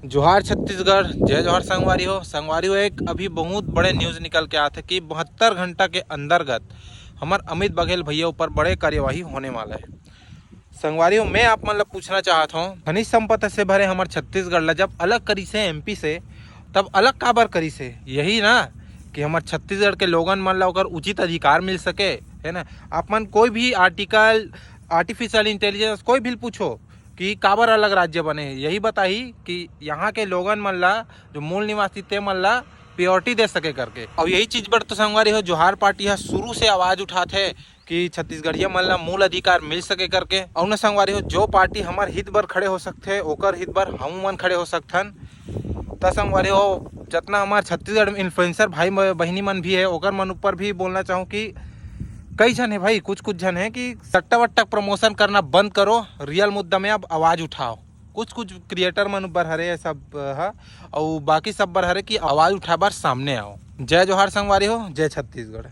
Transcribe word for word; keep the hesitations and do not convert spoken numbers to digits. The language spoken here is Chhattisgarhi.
जोहार छत्तीसगढ़, जय जोहार संगवारी हो। संगवारी हो, एक अभी बहुत बड़े न्यूज निकल के आथे कि बहत्तर घंटा के अंतर्गत हमर अमित बघेल भैया ऊपर बड़े कार्यवाही होने वाला है। संगवारी हो, मैं आप मन ला पूछना चाहत हूँ, खनिज संपदा से भरे हमर छत्तीसगढ़ ला जब अलग करिसे एमपी से, तब अलग काबर करिसे? यही ना कि हमर छत्तीसगढ़ के लोगन मन ला ओकर उचित अधिकार मिल सके, है ना? आप मन कोई भी आर्टिकल, आर्टिफिशियल इंटेलिजेंस, कोई भी पूछो कि काबर अलग राज्य बने, यही बताही कि यहाँ के लोगन मन ला, जो मूल निवासी ते मन ला प्रियोरिटी दे सके करके। और यही चीज बर तो संगवारी हो, जोहार पार्टी ह शुरू से आवाज उठाथे कि छत्तीसगढ़िया मन ला मूल अधिकार मिल सके करके। और न संगवारी हो, जो पार्टी हमर हित बर खड़े हो सकथे, ओकर हित बर हम मन खड़े हो सकथन। त संगवारी हो, जतना हमार छत्तीसगढ़ में इन्फ्लुएंसर भाई म-, बहिनी मन भी है, ओकर मन ऊपर भी बोलना चाहूँ कि कई झन है भाई, कुछ कुछ झन है कि सट्टा वट्टा प्रमोशन करना बंद करो, रियल मुद्दा में अब आवाज उठाओ। कुछ कुछ क्रिएटर मन ऊपर हरे ये सब ह, अउ बाकी सब बर हरे कि आवाज उठाए बर सामने आओ। जय जोहार संगवारी हो, जय छत्तीसगढ़।